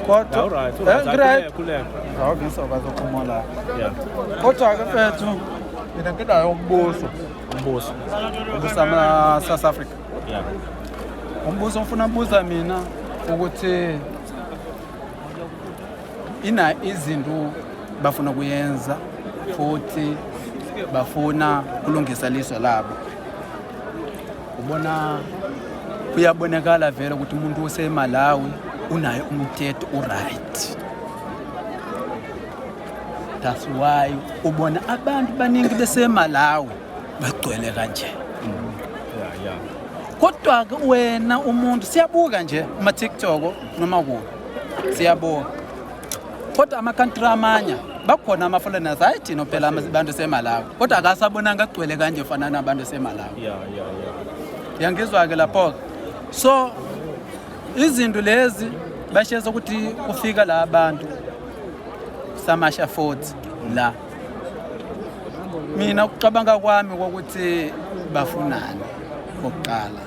Kodwa Alright, Eh, great. Khuleka. Ngawuke ngisokwazi ukuphumula. Yeah. Kodwa ke mfethu mina nginayo umbuso Umbuso. ubusama South Africa. Yeah. Umbuso ngifuna ukubuza mina ukuthi ina izinto bafuna kuyenza futhi bafuna kulungisa lizwe labo. Ubona kuyabonakala vele ukuthi umuntu oseMalawi unayo umthetho uright. That's why ubona abantu baningi beseMalawi bagcwele kanje. Yeah, yeah. Kodwa ke wena umuntu siyabuka nje kuma TikTok noma kuphi. Siyabuka. Kodwa ama country amanye bakhona ama foreigners hayi thina phela abantu seMalawi. Kodwa akasabonanga agcwele kanje fana nabantu seMalawi. Yeah. Yangizwa ke lapho. So izinto lezi basheza ukuthi kufika la abantu samasha futhi la. Mina ukucabanga kwami ukuthi bafunani kokuqala.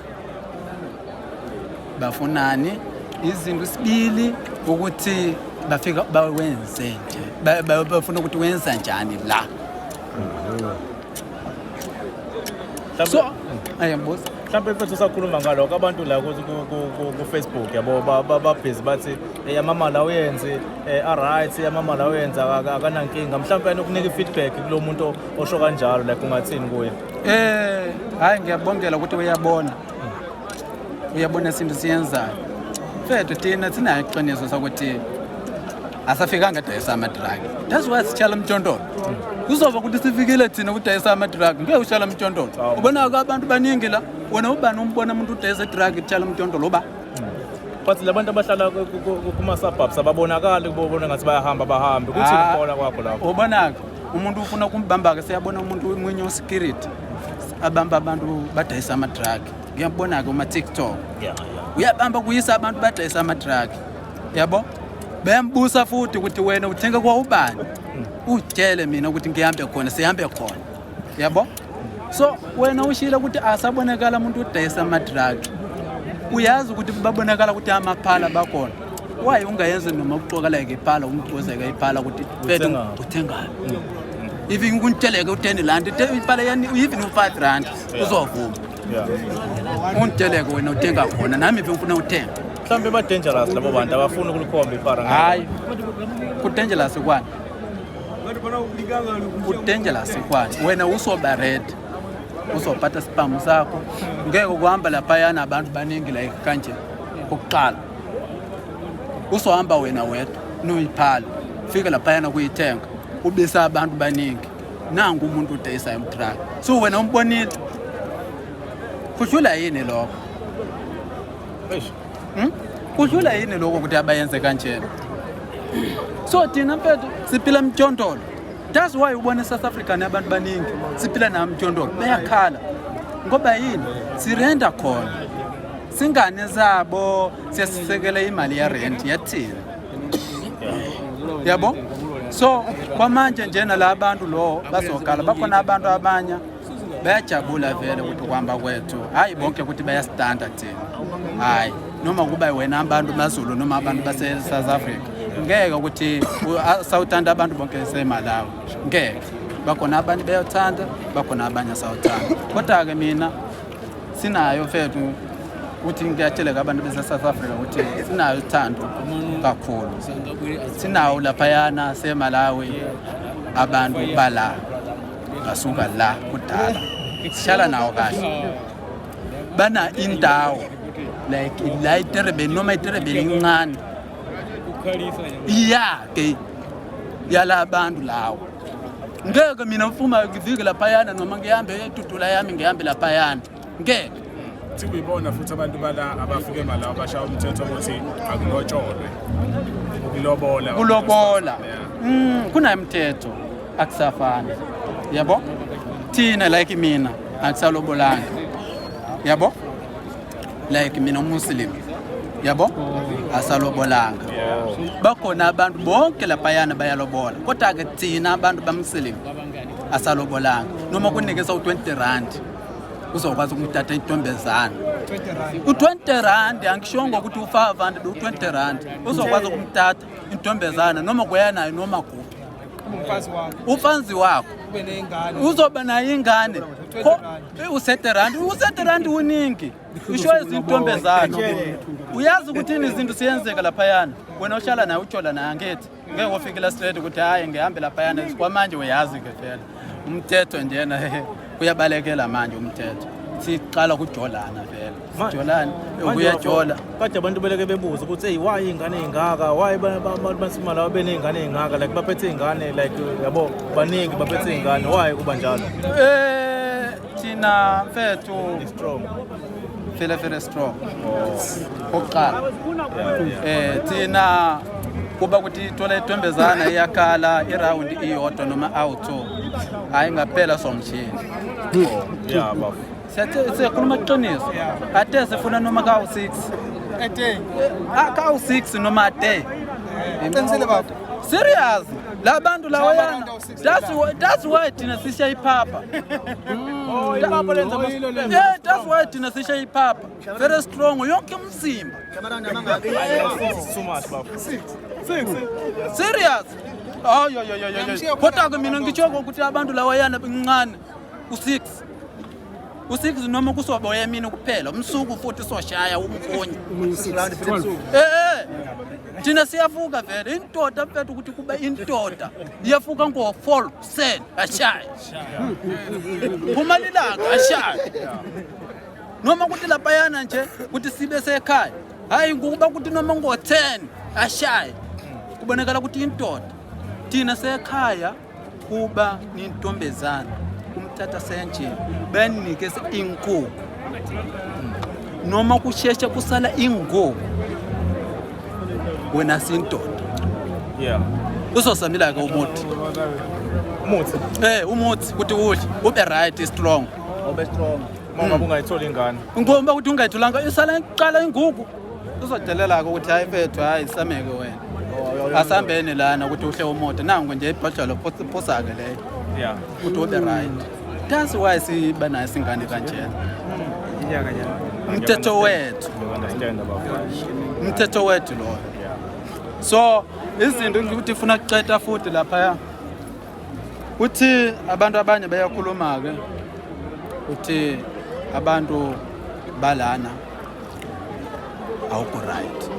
Bafunani izinto sibili ukuthi bafika bawenze nje bafuna ukuthi wenza njani la. So ayambuza Mhlawumbe mfethu usakhuluma ngalokho abantu la ku Facebook yabo babhizi bathi amamala uyenze alright amamala uyenze akanankinga mhlawumbe yena ukunika i-feedback kulo muntu osho kanjalo like ungathini kuye. Hayi ngiyabongela ukuthi uyabona. Uyabona isinto siyenzayo. Mfethu thina sinayo iqiniso sokuthi asafikanga edayisa ama-drug. That's why sitshala umthontolo. Kuzoba ukuthi sifikile thina ukudayisa ama-drug. Ngeke ushala umthontolo. Ubona ke abantu baningi la. Wena ubani umbona umuntu udayisa i-drug itshala umthontolo uba? But labantu abahlala kuma-suburbs ababonakali kubona ngathi bayahamba bahambe. Kuthini ukubona kwakho lapho? Ubona-ke umuntu ufuna ukumbamba-ke siyabona umuntu omunye osecurity abamba abantu badayisa ama-drug. Ngiyabona-ke uma-TikTok. Yeah. Uyabamba kuyisa abantu badayisa ama-drug. Yabo? Bayambusa futhi ukuthi wena uthenga kwa ubani. Utshele mina ukuthi ngihambe khona, sihambe khona. Yabo? So wena ushilo ukuthi asabonakala umuntu udayisa ama-drug. Uyazi ukuthi babonakala ukuthi amaphala bakhona. Why ungayenzi noma ukuxoka like iphala umgqozeka iphala ukuthi mfethu Uthengaphi? uthengaphi? Even nguntsheleke u-10 rand, iphala yani even u-5 rand uzovuma. Ungitsheleke wena uthenga khona nami ngifuna uthenga. Mhlawumbe ba-dangerous labo bantu abafuni ukulikhomba ipara. Hayi. Ku-dangerous kwani? Ku-dangerous kwani? Wena usoba ready. Uzophatha isibhamu sakho. Ngeke ukuhamba laphayana abantu baningi like kanje kokuqala. Usohamba wena wedwa noyiphala. Fika laphayana kuyithenga. Ubisa abantu baningi. Nangu umuntu udayisa imdrug. So wena umbonile. Kudlula yini lokho? Eish. Kudlula yini lokho ukuthi abayenze kanjena? So thina mfethu siphila emthontolo. That's why ubona eSouth Africa nabantu baningi siphila namthontolo bayakhala. Ngoba yini? Sirenda khona. Singane zabo siyasisekela imali ya rent yathina. Yabo? So kwamanje njena la bantu lo bazokhala bakhona abantu abanye bayajabula vele ukuthi ukuhamba kwethu hayi bonke ukuthi bayasitanda thina hayi noma kuba wena abantu baZulu noma abantu base South Africa ngeke ukuthi sawuthanda abantu bonke seMalawi ngeke bakhona abantu beyothanda bakhona abanye sawuthanda kodwa ke mina sinayo mfethu ukuthi ngiyatsheleka abantu base South Africa ukuthi sinayo uthando kakhulu sinawo laphayana seMalawi abantu bala basuka la kudala sihlala nawo kahle bana indawo like la iterebe noma iterebe incane iya ke yala abantu lawo ngeke mina mfuma ngivike laphayana noma ngihambe edudula yami ngihambe laphayana ngeke Thi kuyibona futhi abantu bala abafike eMalawi bashaya umthetho ukuthi akulotsholwe. Ukulobola. Kulobola. Kunayimthetho akusafani. Yabo? Thina like mina akusalobolanga. Yabo? Like mina uMuslim. Yabo? Asalobolanga. Bakhona abantu bonke laphayana bayalobola. Kodwa ke thina abantu baMuslim asalobolanga. Noma kunikeza u20 rand uzokwazi ukuthatha intombezana. U-20 rand, angishongo ukuthi u-500, u-20 rand uzokwazi ukumthatha intombezana noma kuya nayo noma kuphi. Umfazi wakho. Umfazi wakho. Ube ney'ngane. Uzoba nayo ingane. U-30 rand, u-30 rand uningi. Usho izintombezana. Uyazi ukuthi yini izinto siyenzeka laphayana. Wena uhlala naye ujola naye angithi. Ngeke ufikela straight ukuthi hayi ngihambe laphayana kwamanje uyazi ke vele. Umthetho njena kuyabalekela manje umthetho. Siqala kujolana vele. Sijolana, uyajola. Kade abantu beleke bebuza ukuthi hey why ingane ezingaka? Why abantu basimala benezingane ezingaka? Like baphethe izingane like yabo baningi baphethe izingane. Why kuba njalo? Thina mfethu strong. Fele fele strong. Okokuqala. Thina kuba ukuthi ithola intombezana iyakhala iround iyodwa noma awu2. Hayi ngaphela somshini. Yeah bafo. Siyakhuluma iqiniso. Ate sifuna noma kawu6. Ate. Kawu6 noma ate. Qinisile baba. Serious. La bantu lawayana. That's why thina sisha iphapha. Oh, iphapha lenza. Yeah, that's why thina sisha iphapha. Very strong yonke umzimba. Too much bafo. 6. Serious. Oh yo yo yo yo. Kodwa ke mina ngitsho ukuthi abantu lawayana bencane u6. U6 noma kusoboya emini kuphela, umsuku futhi soshaya umkhonyi. Thina siyafuka vele indoda mfethu ukuthi kube indoda iyafuka ngo-4 sen ashaya. Phuma lilanga ashaya. Noma ukuthi laphayana nje ukuthi sibe sekhaya. Hayi ngokuba ukuthi noma ngo-10 ashaya. Kubonakala ukuthi indoda. Thina sekhaya kuba nintombezana umthatha senje banikeze inkukhu. Noma kusheshe kusala ingubo wena sindoda. Yeah. Uzosamila ke umuthi. Umuthi. Umuthi ukuthi udle ube right strong. Ube strong. Uma ungayithola ingane. Ngoba ukuthi ungayitholanga isala iqala ingugu. Uzodelela ke ukuthi hayi mfethu hayi sameke wena. Asambeni lana ukuthi uhle umoto nangu nje ibhodlela phosa ke leyo. Yeah. Ukuthi ube right. That's why siba nayo singane kanjena. Umthetho wethu. Umthetho wethu lo. So izinto ukuthi ufuna ukuqeda futhi lapha. Uthi abantu abanye bayakhuluma ke. Uthi abantu balana awukho right.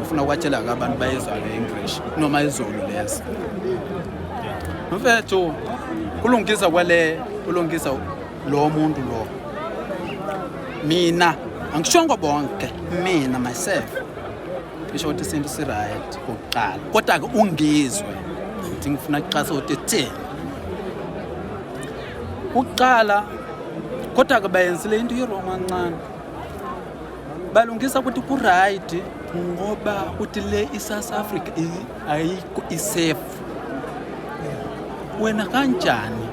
Ufuna ukwatshela ke abantu bayezwa ke English noma isiZulu lesi. Mfethu kulungisa kwale kulungisa lo muntu lo. Mina angishongo bonke, mina myself. Ngisho ukuthi isintu si right kuqala. Kodwa ke ungizwe ukuthi ngifuna ukuxhasa ukuthi thini. Kuqala kodwa ke bayenzile into i-wrong kancane. Balungisa ukuthi ku right ngoba uthi le iSouth Africa ayikho isafe. Wena kanjani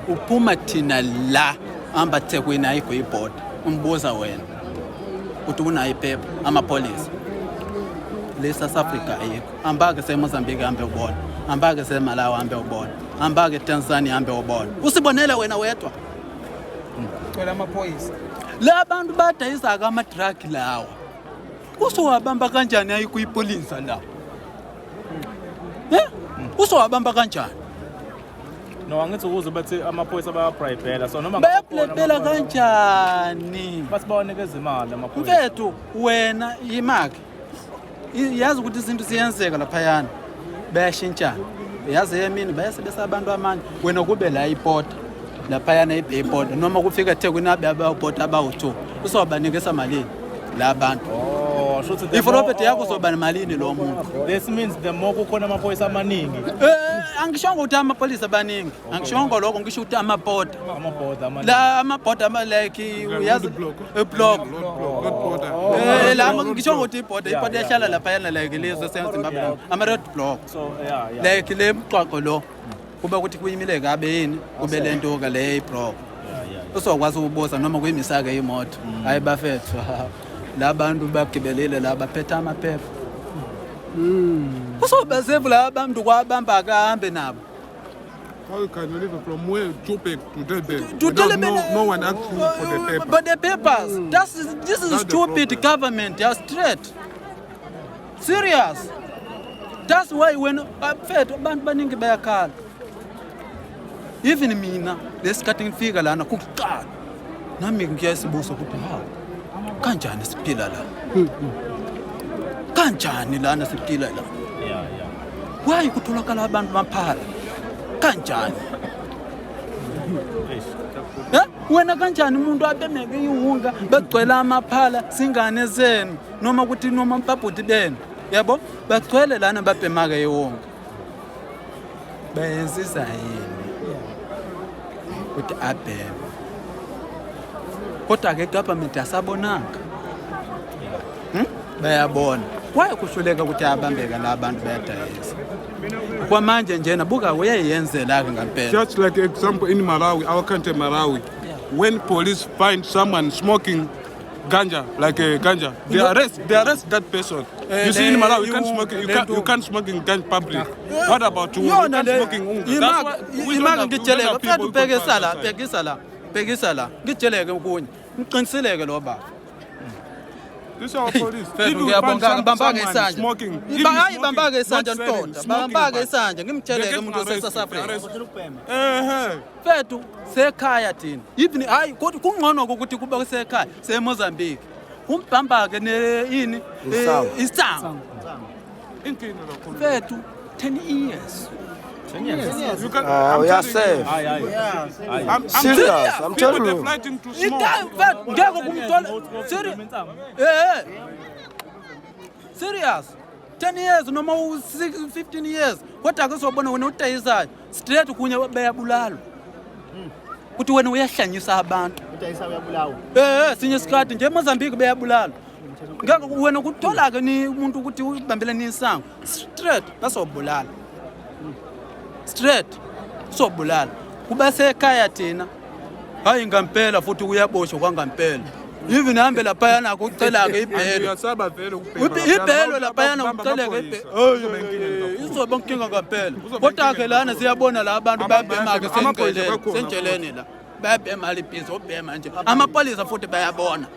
uphuma thina la hamba Thekwini ayikho ibhoda umbuza wena uthi unayo iphepha amapholisa le South Africa ayikho. Hamba ke seMozambique hambe ubona, hamba ke seMalawi hambe ubona, hamba ke Tanzania hambe ubona, usibonele wena wedwa. Cela amaphoyisa. La bantu badayisa ama drug lawa usowabamba kanjani ayikho ipolisa la? Usowabamba kanjani? No, angithi ukuze bathi amaphoyisa bayabribela so noma bayabribela kanjani? Bathi bawanikeza imali amaphoyisa. Mfethu wena imaki yazi ukuthi izinto ziyenzeka laphayana bayashintshana. Yazi emini bayasebenzisa abantu amanye wena kube la ipota laphayana ibheyipota noma kufika eThekwini abe abawupota abawu2 usobanikeza malini la bantu. Oh, shuthi ifrofit yakho uzoba malini lo muntu. This means the more kukhona amaphoyisa amaningi. Angishongo ukuthi amapholisa abaningi. Angishongo lokho, ngisho ukuthi amabhoda. Amabhoda amaningi. La amabhoda ama like uyazi block. La ngishongo ukuthi ibhoda ibhoda ehlala lapha yana like lezwe seZimbabwe. Ama road block. So yeah yeah. Like le mgwaqo lo kuba ukuthi kuyimile kabe yini kube lento ka le iblock. Usokwazi ukubuza noma kuyimisaka imoto. Hayi bafethu. La bantu bagibelile la baphethe amaphepha. Usobasevu la bantu kwabamba kahambe nabo. How can you live from where Joburg to Durban? To Without Durban, no one asking for the paper. But the papers. This is That's the stupid problem. government. They are straight. Serious. That's why when mfethu abantu baningi bayakhala. Even mina lesikhathi ngifika lana kukuqala nami ngiyasibuza ukuthi hawu kanjani siphila la? Kanjani lana siphila la? Yeah. Why kutholakala abantu baphala? Kanjani? Eish. Eh? Wena kanjani umuntu abemeke iwunga begcwele amaphala singane zenu noma ukuthi noma babhuti benu yabo bagcwele lana babhemake iwunga bayenzisa yini ukuthi abheme kodwa ke government asabonanga. Bayabona kwaye kuhluleka ukuthi abambeka la bantu bayadayisa kwamanje njena buka uyayenzela-ke ngampela. Just like example in Malawi, our country Malawi, when police find someone smoking ganja, like a ganja, they arrest that person. You see, in Malawi, you can't smoke, you can't smoke in ganja public. What about you? You Yona can't le smoking unga. That's why we don't imake have, we don't ngitsheleke have people mfethu who bhekisa control la our society. Bhekisa la, bhekisa la, ngitsheleke kunye ngiqinisileke lo baba. This is our police. Mfethu If you find ngiyabonga bambake someone isandla. smoking, even Hayi smoking, bambake not isandla selling, ntoda smoking, bambake but isandla they ngimtsheleke get umuntu arrested, ose-South they Africa. arrest. Eh, Mfethu sekhaya thina even hayi kodwa kungcono ukuthi kube kusekhaya seMozambique umbhambake ne ini Isango. Isango. Inkinga kakhulu. Mfethu 10 years. 10 years. You can, Ah, I'm we are telling you, safe. Hayi hayi. I'm Serious, I'm people, telling they're you. fighting to smoke. Mfethu ngeke kumthola. Serious, eh serious, 10 years noma u 15 years kodwa ke sobona wena udayisayo straight kunye beyabulalwa kuthi wena uyahlanyisa abantu. Udayisa uyabulawa. Sinye isikhathi nje eMozambique beyabulalwa ngeke wena kuthola ke ni umuntu ukuthi ubambele nisango straight basobulala straight sobulala kuba sekhaya thina hayi ngampela futhi uyaboshwa kwangampela even hambe laphayana kucela-ke ibhelo. Uyasaba vele ukubhema. Ibhelo laphayana Bakubamba kuceleke. amaphoyisa. Kuzoba inkinga kakhulu. Izoba inkinga ngampela Kuzoba kodwa ke inkinga lana kakhulu. siyabona la abantu bayabhema-ke Amaphoyisa bakhona. sendleleni la bayabhema libhizi obhema nje amapolisa futhi bayabona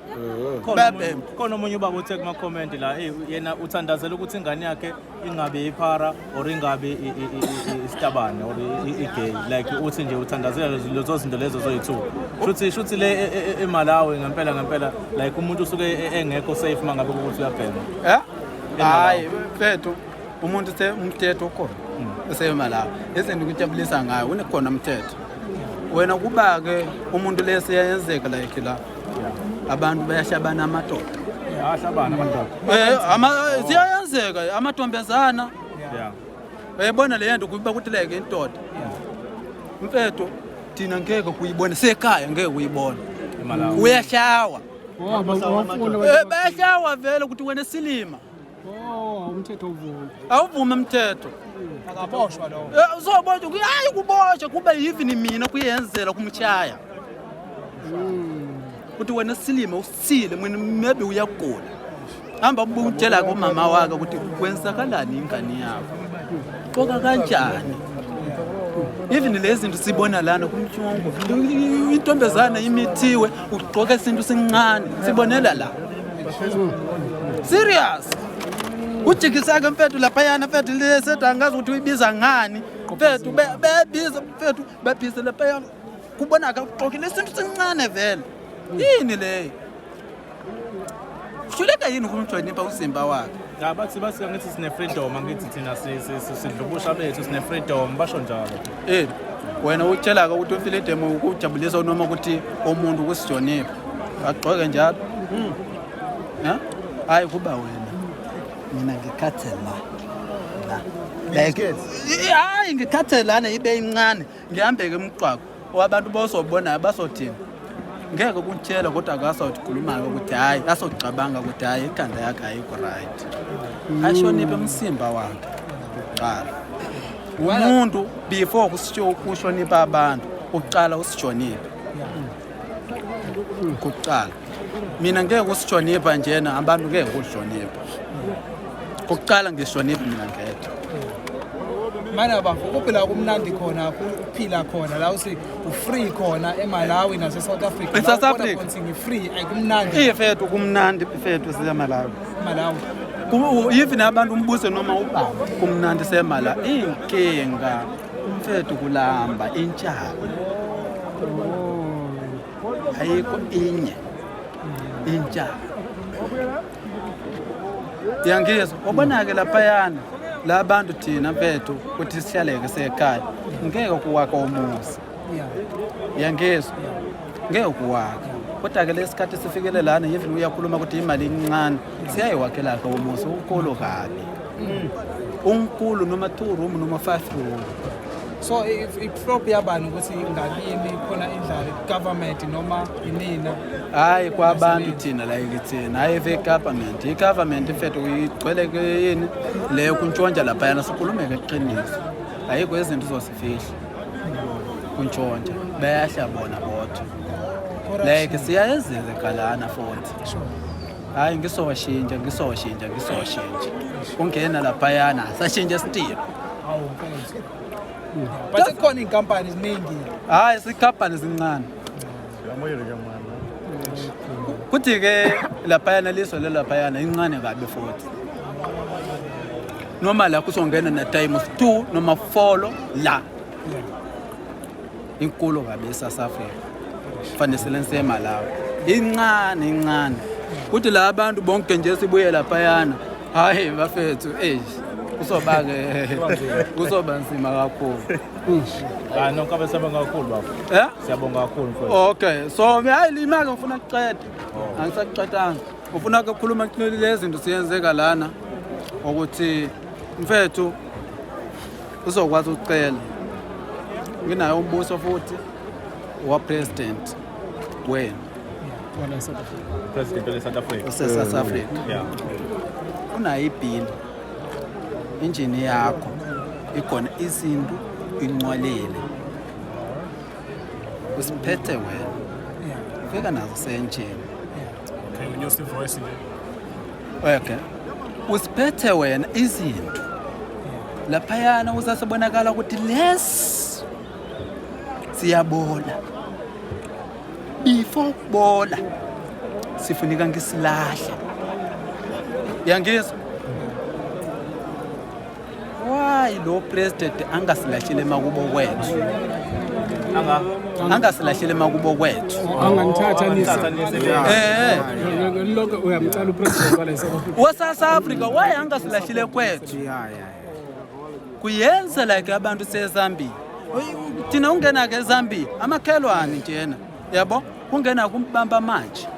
bayabhema. Khona omunye ubaba uthe kuma-comment la, hey, yena uthandazela ukuthi ingane yakhe ingabe iphara or ingabe isitabane or i-gay, like uthi nje uthandazela lezo zinto lezo zoyi-two. Shuthi le eMalawi ngempela ngempela like umuntu usuke engekho safe uma ngabe kukuthi uyabhema. Eh? Hayi mfethu umuntu se umthetho ukhona usemalawi izinto kujabulisa ngayo unekhona umthetho wena kuba-ke umuntu lesiyayenzeka like la abantu bayahlabana amadoda. Ahlabana amadoda? Ziyayenzeka amantombazana. Uyayibona le nto kuba kuthi like indoda mfethu thina ngeke kuyibone sekhaya ngeke kuyibone. eMalawi. Uyashawa. Oh, bawafuna. Bayashawa vele ukuthi wena silima. Oh, umthetho uvuma. Awuvumi umthetho. Akaboshwa lowo. Uzoboshwa hayi kuboshwa kube even mina kuyenzela kumshaya ukuthi wena silima usile mina maybe uyagula hamba ubutshela kumama wakhe ukuthi kwenzakalani ingane yakho xoka kanjani even lezi zinto sibona lana kumtshungu intombazana imithiwe ugqoka isinto sincane sibonela la serious ujikisake mfethu laphayana mfethu lesethi angazi ukuthi uyibiza ngani mfethu bayabiza mfethu babhize laphayana kubonaka ugqokile isinto sincane vele yini leyo hluleka yini ukumhlonipha umzimba wakhe? Ya bathi angithi sine-freedom, angithi thina sidla ubusha bethu, sine-freedom, basho njalo. Wena utshela-ke ukuthi ufreedom ukujabulisa noma ukuthi umuntu ukusihlonipha agqoke njalo. Eh? Hayi kuba wena mina ngikhathe la la like hayi ngikhathe lana ibe incane ngihambeke emgqwaqo abantu bosobonayo basothini ngeke kutshela kodwa akasokhuluma-ke ukuthi hhayi asocabanga ukuthi hhayi ikhanda yakhe ayikho right ahloniphe umsimba wakhe kuqala umuntu before kuhlonipha abantu uqala usihloniphe kuqala. Mina ngeke kusihlonipha njena abantu ngeke kuhlonipha kuqala ngihloniphe mina ngedwa. Mana bafo, kuphi la kumnandi khona, ukuphila khona la uthi u-free khona eMalawi nase South Africa? La E-South ubona Africa? khona ukuthi ngi-free, ayikumnandi. Ifethu kumnandi, ifethu sisemalawi. eMalawi. Even abantu umbuso noma ubaba kumnandi semala. Inkinga mfethu kulamba intshaba. Ayikho inye intshaba. Yangizwa, ubona-ke laphayana la bantu thina mfethu ukuthi sihlaleke sekhaya ngeke kuwakha umuzi. Yangizwa, ngeke kuwakha. Kodwa-ke lesikhathi sifikele lana, even uyakhuluma ukuthi imali incane, siyayiwakhela-ke umuzi unkulu kabi, unkulu noma 2 room noma 5 room. So i-flop yabani ukuthi ngakini khona indlala, government noma inina? Hayi, kwabantu thina la kithina, hayi i-government. I-government mfethu igcwele yini leyo kuntshontsha laphayana. Sikhulume-ke iqiniso, ayikho izinto uzosifihla, kuntshontsha bayahla bona bodwa, like siyayezize kalana futhi. Hayi, ngisoshintsha, ngisoshintsha, ngisoshintsha, ungena laphayana sashintsha isitilo. Hawu mfethu, but kukhona iy'nkampani ziningi. Hayi, sikhampani zincane. Kuthi-ke laphayana liso lelaphayana incane kabi futhi, noma la kusongena na times 2 noma 4 la inkulu kabi e-South Africa, fanele sele incane incane. Kuthi la abantu bonke nje sibuye laphayana, hayi bafethu, eish, kusoba-ke kusoba nzima kakhulu. Hayi, nonke siyabonga kakhulu baba. Eh? Siyabonga kakhulu mfowethu. Okay, so hayi, limake ngifuna ukuqeda, angisakuqedanga, ufuna ukukhuluma lezi zinto siyenzeka lana ukuthi mfethu uzokwazi ukucela nginayo umbuso futhi wa president wena. President wale South Africa. Ose-South Africa. Unayo ibhili, injini yakho ikhona, izinto inqwalile, usiphethe wena, fika nazo senjini. Okay, unyusa i-voice nje. Okay, usiphethe wena izinto laphayana, usasebonakala ukuthi lesi siyabona, before kubola sifunika ngisilahle. Yangizwa, why lo president angasilahlile emakubo kwethu? Anga Angasilahlile emakubo kwethu. Angangithatha nise. Thatha nise le. Lonke uyamcala u-president wale South Africa. Wa-South Africa, why angasilahlile kwethu? Kuyenza like abantu sezambia, thina ungena-ke ezambia amakhelwane njena yabo, kungena kumbamba manje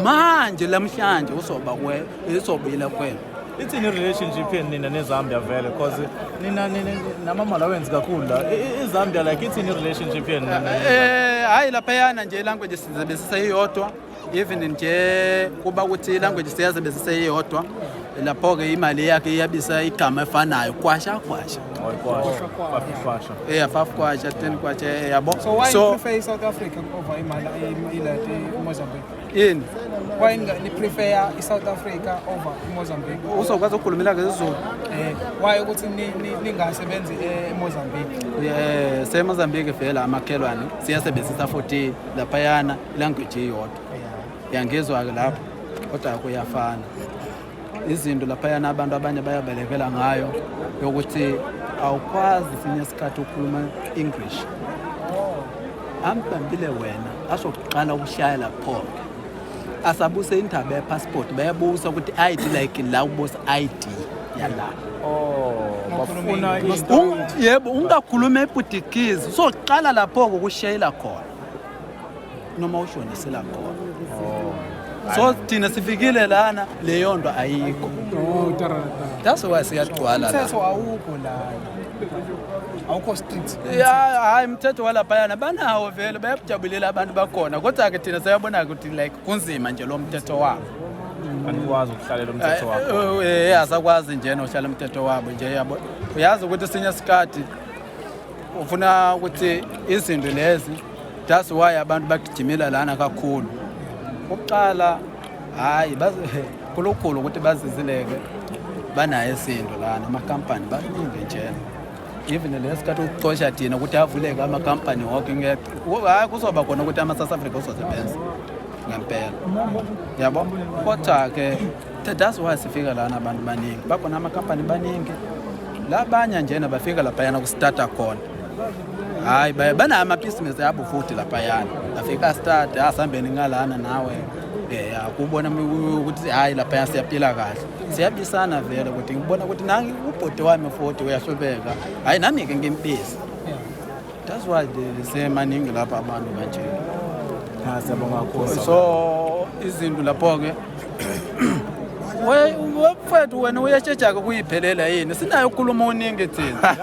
manje lamhlanje usoba kwe isobuyela kwena. Ithini i-relationship yenu nina neZambia vele? Because nina nama-Malawians kakhulu la. IZambia like ithini i-relationship yenu nina? Hayi, laphayana nje ilanguage sizebenzisa iyodwa, even nje kuba ukuthi ilanguage siyazebenzisa iyodwa, lapho-ke imali yakhe iyabisa igama efanayo, kwasha kwasha. Oh, kwasha. Kwasha. 5 kwacha, 10 kwacha, yabo. So why So you prefer i-South Africa over imali ilade iMozambique? Yini? Why ni prefer i-South Africa over iMozambique? Uzokwazi ukukhulumela ngesiZulu. Why ukuthi ningasebenzi eMozambique? Semozambique vele amakhelwane siyasebenzisa futhi laphayana ilanguage iyodwa. Yangizwa-ke lapho, kodwa kuyafana izinto laphayana, abantu abanye bayabalekela ngayo yokuthi awukwazi sinye isikhathi ukukhuluma English, ambambile wena azokuqala ukushaya lapho-ke, asabuse indaba yepassport, bayabusa ukuthi ID, like la ubusa ID yala. Oh, bafuna Yebo, ungakhuluma ePortuguese, uzoqala lapho-ke ukushayela khona noma ushonisela khona. So thina sifikile lana, leyo nto ayikho. Oh, tarata. That's why siyagcwala la. Umthetho awukho lana. Awukho strict. Ya, hayi, umthetho walaphayana banawo vele, bayabujabulela abantu bakhona, kodwa-ke thina sayabona ukuthi like kunzima nje lo mthetho wabo. Anikwazi ukuhlalela umthetho wakho. Asakwazi nje nohlala umthetho wabo nje, yabo. Uyazi ukuthi esinye isikhathi ufuna ukuthi izinto lezi, that's why abantu bagijimela lana kakhulu. Ukuqala hayi, kulukhulu ukuthi bazizileke, banayo izinto lana, amakampani baningi njena. Even lesikhathi ukuxosha thina ukuthi avuleke amakampani wonke, hhayi, kuzoba khona ukuthi ama-South Africa uzosebenza ngempela, yabo. Kodwa-ke that's why sifika lana, abantu baningi bakhona, amakampani baningi labanye njena bafika laphayana kustarta khona. Hayi, banayo amabhizinisi abo futhi laphayana, afika start asihambeni ngalana nawe, akubona ukuthi hayi, laphaya siyaphila kahle, siyabisana vele ukuthi ngibona ukuthi nangi ubhodi wami futhi uyahlubeka, hayi, nami-ke ngimbizi. That's why semaningi lapha abantu kanje. Ha, siyabonga kakhulu. So izinto lapho-ke, we mfethu, wena uyashesha-ke kuyiphelela yini, sinayo ukukhuluma oningi thina.